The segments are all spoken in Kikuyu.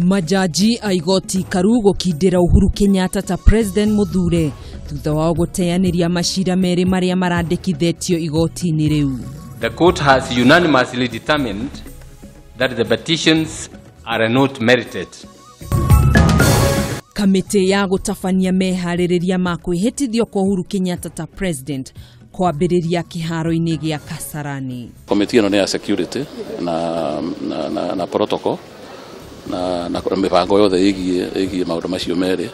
Majaji a igoti karu gũkindĩra Uhuru Kenyatta ta president mũthure thutha wao gũteanĩria macira merĩ marĩa marandĩkithĩtio igoti-inĩ rĩu. The court has unanimously determined that the petitions are not merited. Kamĩtĩ ya gũtabania meharĩrĩria ma kwĩhĩtithio kwa Uhuru Kenyatta ta president kwambĩrĩria kĩharo-inĩ gĩa Kasarani. Komiti ĩno nĩ ya security na protocol na mĩbango yothe ĩgiĩ maũndũ macio merĩ.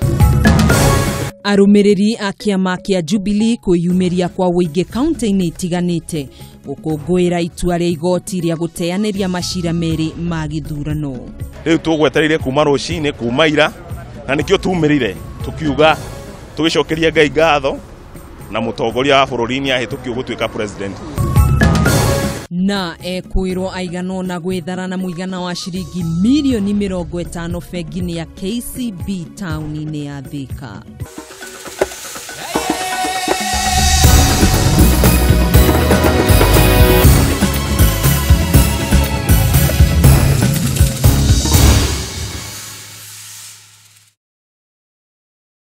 Arũmĩrĩri a kĩama kĩa Jubilee kwĩyumĩria kwa ũingĩ kaunti-inĩ itiganĩte gũkũngũĩra itua rĩa igoti rĩa gũteanĩria macira merĩ ma gĩthurano. Rĩu tũgwetereire kuma rũcinĩ kuma ira na nĩkĩo tumĩrire tukiuga tũgĩcokeria Ngai ngatho na mũtongoria wa bũrũri nĩ ahĩtũkio gũtuĩka president. Na ekwĩrwo aigana ũna gwĩthara na mũigana wa ciringi mirioni 50 bengi-inĩ ya KCB taũni-inĩ ya Thika.